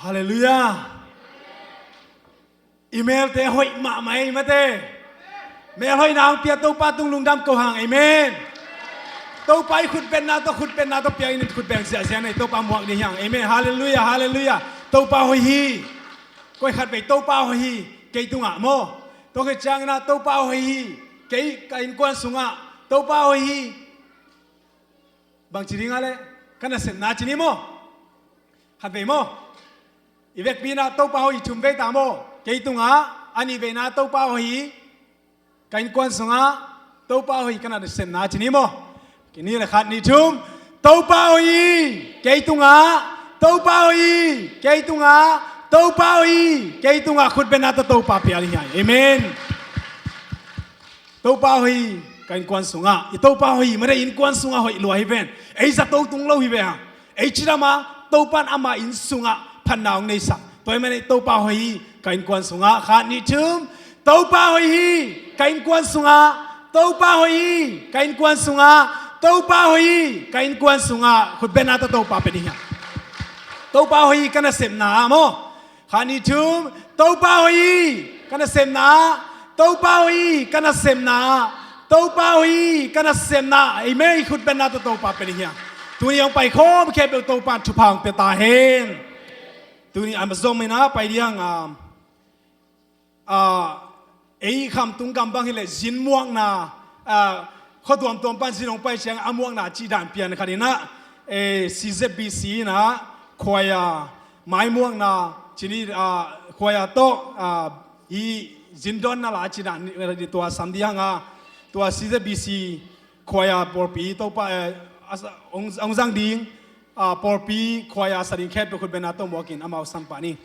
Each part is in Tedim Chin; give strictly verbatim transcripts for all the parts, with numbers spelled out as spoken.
Halleluiah. I melte hoih mahmah ei mate. Melhoihna hong pia Topa tung lungdam ko hang. Amen. Topa i khutbetna tawh, khutbetna tawh piang in, khutbeng ziahziah nei, Topa muak ding hi hang. Amen. Halleluiah, halleluiah. Topa hoih hi. Koi khat vei Topa hoih hi kei tungah maw. Tua khit ciangin ah Topa hoih hi kei ka innkuan sungah. Topa hoih hi. Bangci dingah leh, ka nasepna ci ni maw. Khat vei maw. I vekpi-in ah Topa hoih hi thum vei ta maw. Kei tungah. A nih veina Topa hoih hi ka innkuan sungah. Topa hoih hi ka nasepna ci ni maw. Kei ni le khat ni thum. Topa hoih hi kei tungah. Topa hoih hi kei tungah. Topa hoih hi kei tungah. Khutbetna tawh Topa pia ding hi. Amen. Topa hoih hi ka innkuan sungah. I Topa hoih hi mate, innkuan sungah hoih lua hi ven. Ei zato tung lo hi ve hang. Ei cidam a, Topa in ama inn sungah phatna hong neisak. Tua hi mate, Topa hoih hi ka innkuan sungah. Khat ni thum. Topa hoih hi ka innkuan sungah. Topa hoih hi ka innkuan sungah. Topa hoih hi ka innkuan sungah. Khutbetna tawh Topa pia ding hi. Topa hoih hi ka nasepna ah maw. Khat ni thum. Topa hoih hi ka nasepna ah. Topa hoih hi ka nasepna ah. Topa hoih hi ka nasepna ah. Amen. I khutbetna tawh Topa pia ding hi hang. Tuni hong pai khawm khempeuh Topa in thupha hong pia ta hen. Tuni a zom in ah pai ding hang. Ah, ei khamtung gam bang hileh zin muakna, ah, khua tuamtuam pan zin hong pai ciang a muakna cih dan pian khat in ah, eh, C Z B C in ah, khuaia mai muakna ci ni, ah, khuaia tawh, ah, hi zin dawnna la cih dan, eh, tua sam ding hang a, tua C Z B C khuaia pawlpi Topa, eh, a sa-, hong, hong zang ding, ah, pawlpi khuaia sa ding khempeuh khutbetna tawh muakin amau sam pah ni.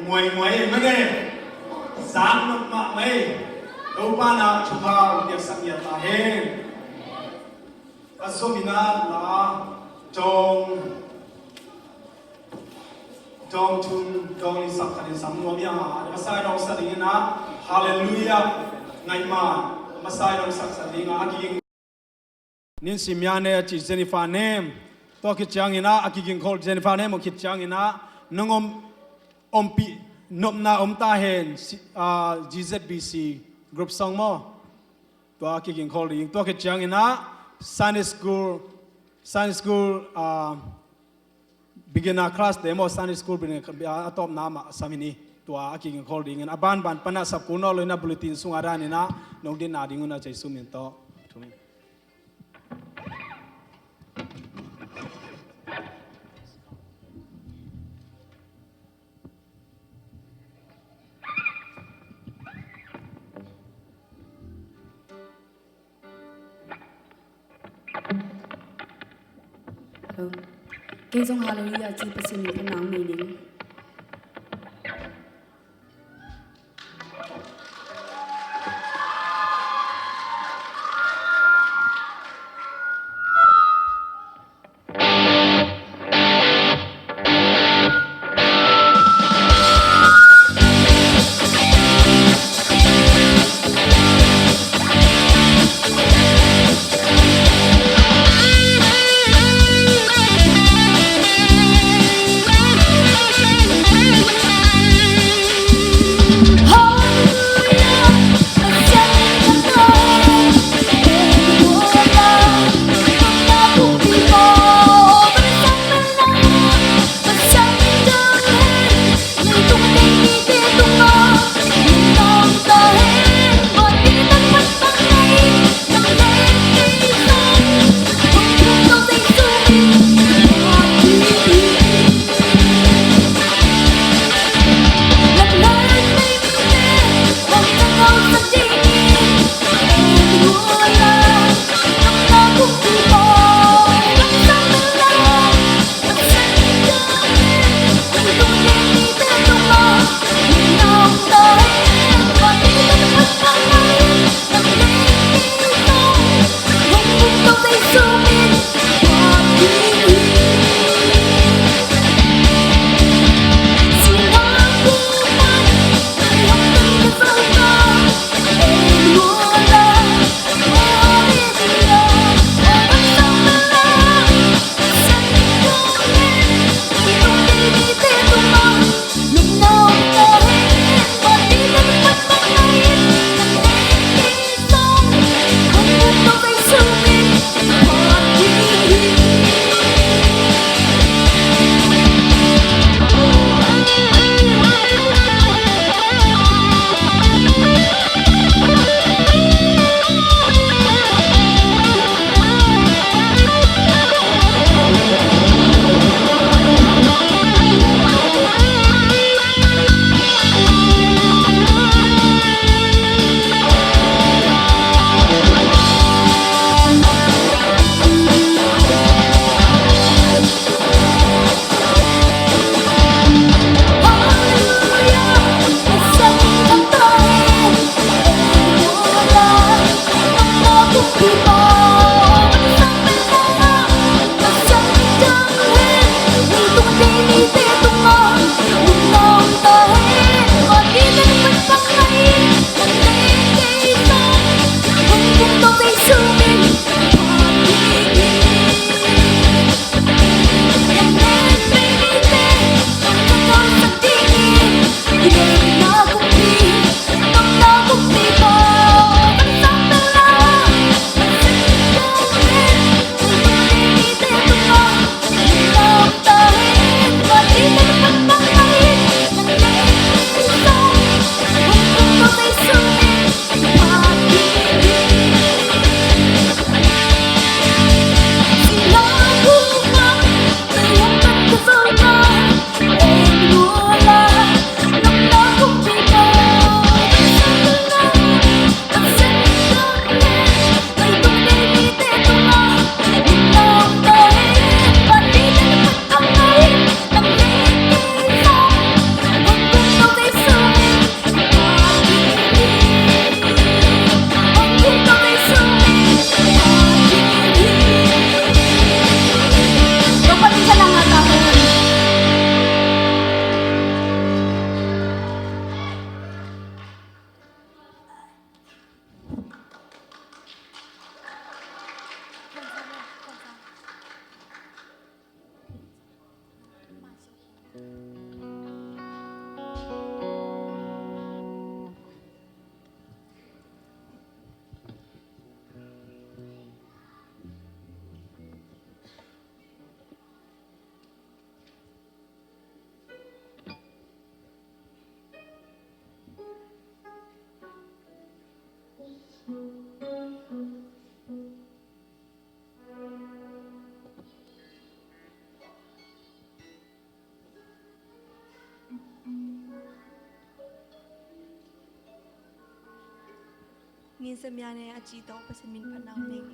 Muai muai ei mene. Sang nok mah mai. Topa na thupha piaksak ngiat ta hen. A zom ina la dong dong thum dong li sak khat in sam nuam ia. Masa i dong sa ding ina. Hallelujah. Ngai ma. Masa i dong sak sa ding a ging. Nin Simia ne a ci Jennifer nem. Tua khit ciang ina a kiging khol Jennifer nem a khit ciang ina nong om ompih nopna om ta hen si-, ah, G Z B C group song maw. Tua a kiging khol ding tua khit ciang ina Sunday school, Sunday school, ah, beginner class te maw, Sunday school beginner, ah, a tawpna mah sam hi ni. Tua a kiging khol ding in a banban pana sap kul naw lo ina bulletin sunga dan ina nong dinna ding una Jesu min tawh. Thumin. Hello. Kei zong hallelujah ci Pasian min thanna hong nei ning. Ngin sa mia ne a ci tawh Pasian min phatna om ding.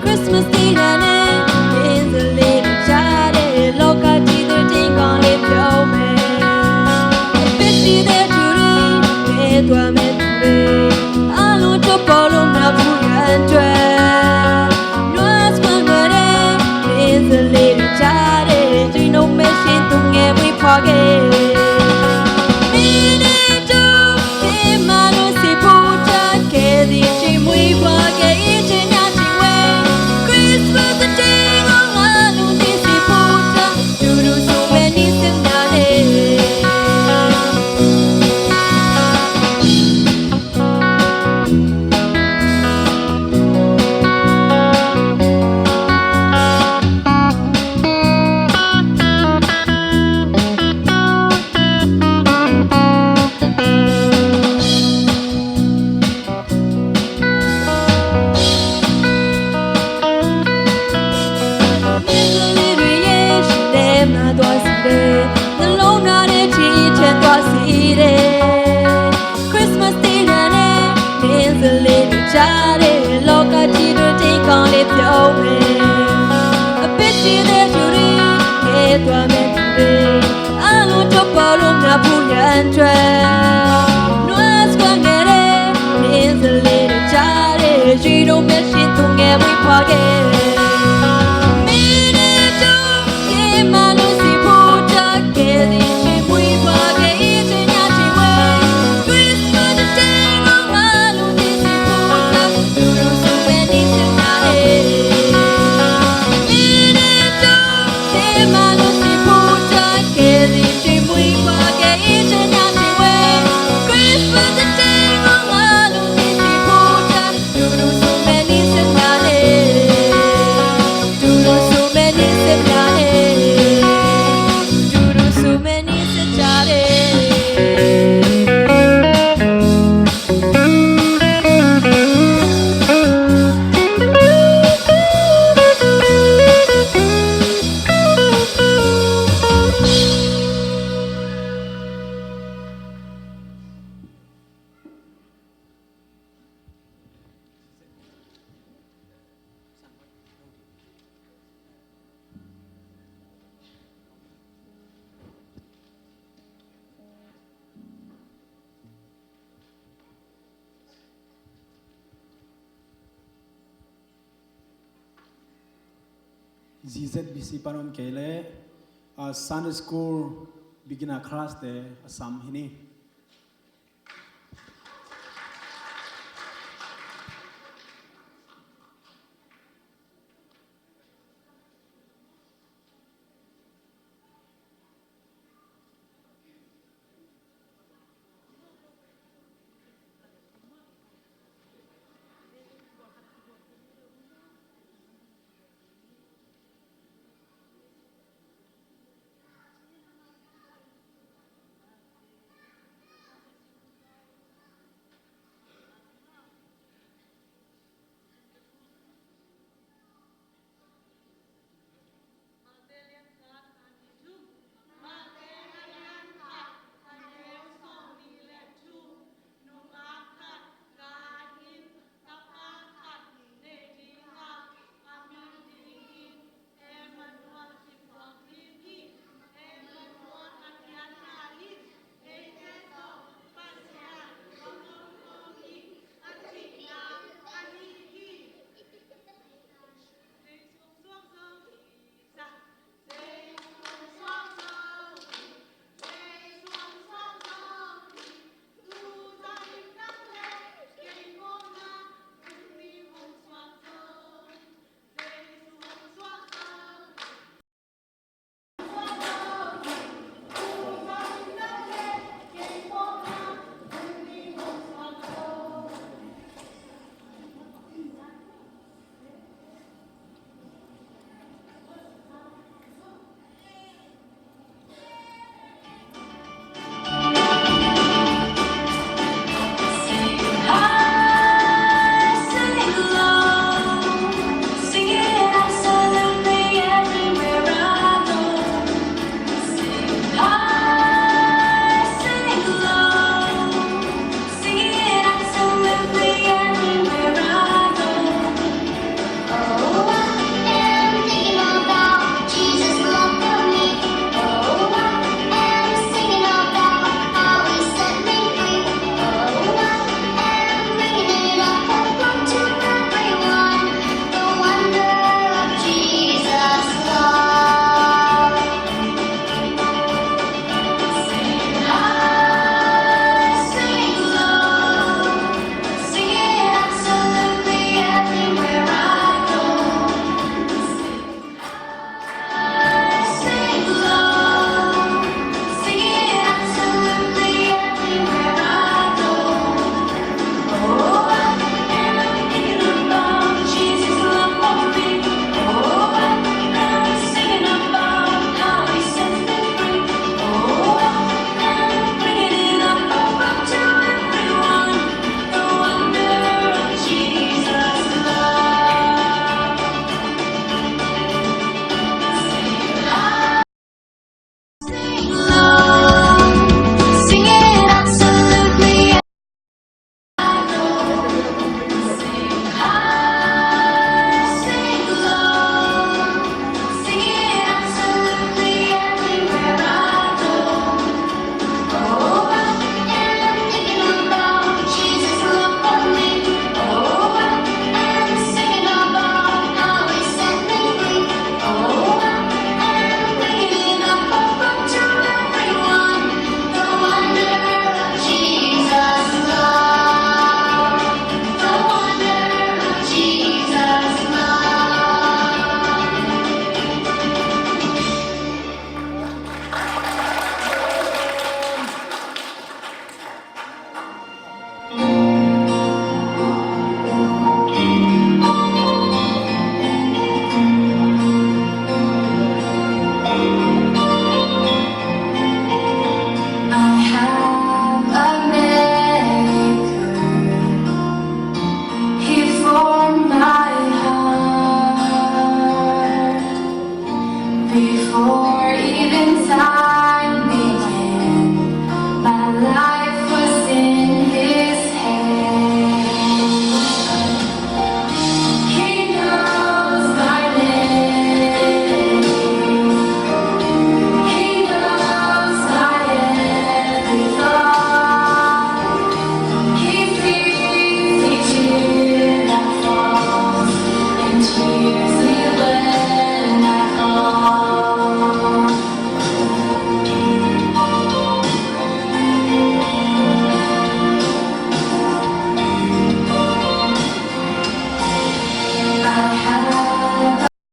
Christmas dinner နဲ့ မင်းဇလေးတို့ချတဲ့ လောကကြီးသတင်းကောင်းလေး ပြောမယ်။ အသက်ရှိတဲ့သူတွေ သေသွားမဲ့သူတွေ အားလုံး ချစ်ဖို့လို့ ငါဖူးရန်အတွက် နွားစကွန်ဝဲတဲ့ မင်းဇလေးတို့ချတဲ့ You know mission သူငယ်မွေးဖွားခဲ့။ မင်းနဲ့တူ မင်းမလို့ စီဖို့ချခဲ့သည် ချိန်မွေးဖွားခဲ့ အီးချင် ညါချင်ဝဲ Christmas သတင်းကောင်း ငါလူသိစီဖို့ချ တူတူဆိုပဲ နေစင်တာလေ။ Christmas dinner နဲ့ မင်းဇလေးတို့ချတဲ့ လောကကြီးတို့ တိတ်ကောင်းလေး ပြောမယ်။ အပြစ်ရှိတဲ့သူတွေ ကယ်သွားမဲ့သူတွေ အားလုံး ချစ်ဖို့လို့ ငါဖူးရန်အတွက် နွားစကွန်ဝဲတဲ့ မင်းဇလေးတို့ချတဲ့ You know mission သူငယ်မွေးဖွားခဲ့။ မင်းနဲ့တူ မင်းမလို့ စီဖို့ချခဲ့သည် ချိန်မွေးဖွားခဲ့ အီးချင် ညါချင်ဝဲ Christmas သတင်းကောင်း ငါလူသိစီဖို့ချ တူတူဆိုပဲ နေစင်တာလေ။ မင်းနဲ့တူ မင်းမလို့ စီဖို့ချခဲ့သည် ချိန်မွေးဖွားခဲ့ အီးချင် ညါချင်ဝဲ Christmas သတင်းကောင်း ငါလူသိစီဖို့ချ တူတူဆိုပဲ နေစင်တာလေ။ တူတူဆိုပဲ နေစင်တာလေ။ တူတူဆိုပဲ နေစင်တာလေ။ ZZBC pan om kei leh, ah, Sunday School beginner class te a sam hi ni.